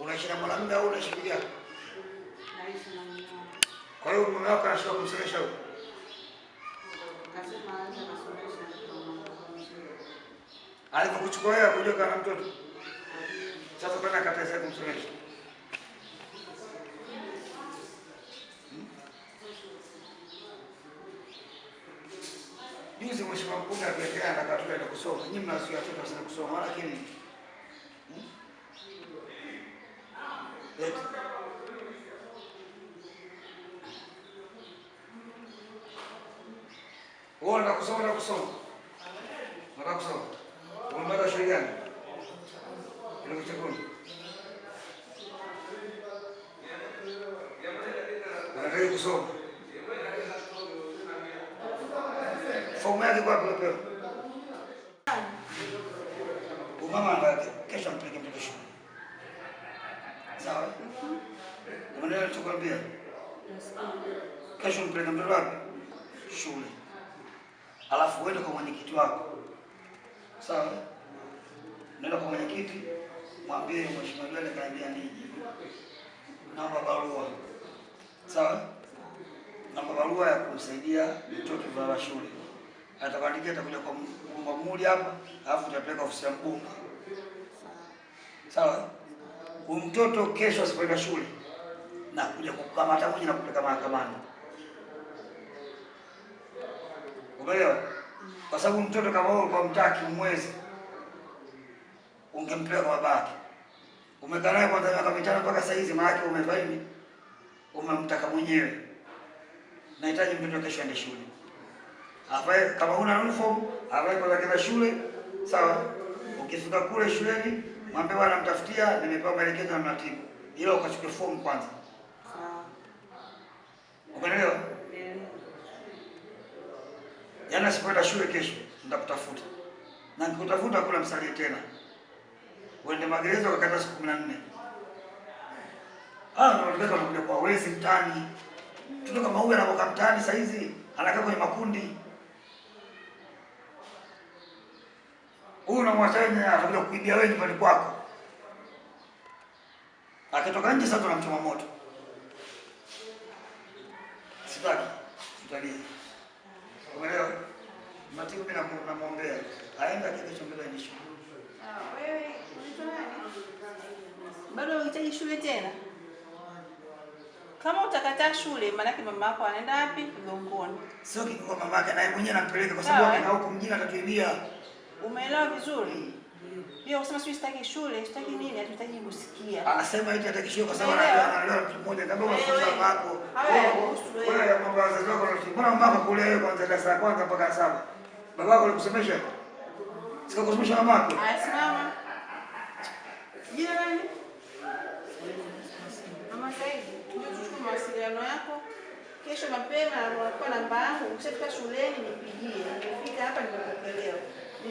Unaishi na mwanamume au unaishi peke yako? Naishi na mume wangu. Kwa hiyo mume wako anashindwa kumsomesha huko? Kasema acha kasomesha kwa shule. Alipokuchukua wewe akujua kana mtoto. Sasa kwenda akataza kumsomesha. Juzi mheshimiwa mbunge alituletea anataka tuende kusoma. Nyinyi mnazuia watoto wasiende kusoma lakini eti wewe unataka kusoma, unataka kusoma. Unataka kusoma. Umepata shule gani? Ile kuchukua. Unataka kusoma. Fomu yake kwa wapi? Mama anataka kesho ampeleke mtoto shule. Sawa? Umeelewa nilichokuambia? Kesho mpeleke mtoto wapi? Shule. Alafu uende kwa mwenyekiti wako. Sawa? Nenda kwa mwenyekiti, mwambie mheshimiwa Duale kaambia nije. Naomba barua. Sawa? Naomba barua ya kumsaidia mtoto kwa shule. Atakuandikia, atakuja kwa muhuri hapa, alafu utapeleka ofisi ya mbunge. Sawa? Mtoto kesho asipoenda shule na kuja kukamata mwenye na kupeleka mahakamani. Umeelewa? Kwa sababu mtoto kama wewe kwa mtaki mwezi ungempeleka kwa babake. Umekaa naye kwanza miaka 5 mpaka saa hizi, maana yake umefanya umemtaka mwenyewe. Nahitaji mtoto kesho aende shule. Avae kama huna uniform, avae kwa kila shule, sawa? Ukifika kule shuleni, mwambie bwana mtafutia, nimepewa maelekezo na mratibu. Ila ukachukue form kwanza. Sawa. Umeelewa? Yaani asipoenda shule kesho nitakutafuta. Na nikikutafuta hakuna msalie tena. Uende magereza ukakata siku 14. Ah, ndio watoto wanakuja kwa wezi mtaani. Mtoto kama huyu anapoka mtaani saa hizi anakaa kwenye makundi. Huyu unamwacha yeye atakuja kuibia wewe nyumbani kwako. Akitoka nje sasa tunamchoma moto. Sitaki. Tutalia. Umeelewa? Matiku mimi namuombea. Aende kesho mbele ya shule. Wewe unaitwa nani? Bado unahitaji shule tena? Kama utakataa shule, maana yake mama yako anaenda wapi? Kigongoni. Sio Kigongoni, mama yake naye mwenyewe anampeleka kwa sababu akaenda huko mjini atatuibia. Umeelewa vizuri? Hiyo kusema sisi sitaki shule, sitaki nini, hatutaki kusikia. Anasema eti hataki shule kwa sababu anaelewa mtu mmoja kama unafunza mama yako. Wewe mambo ya wazazi wako, mbona mama yako kulea wewe kuanzia darasa la kwanza mpaka 7? Babako alikusomesha? Sikakusomesha mama yako? Haya, simama. Jina nani? Mama Saidi, tuchukue mawasiliano yako. Kesho mapema nakupa namba yangu, ukishafika shuleni nipigie. Nimefika hapa nimepokelewa.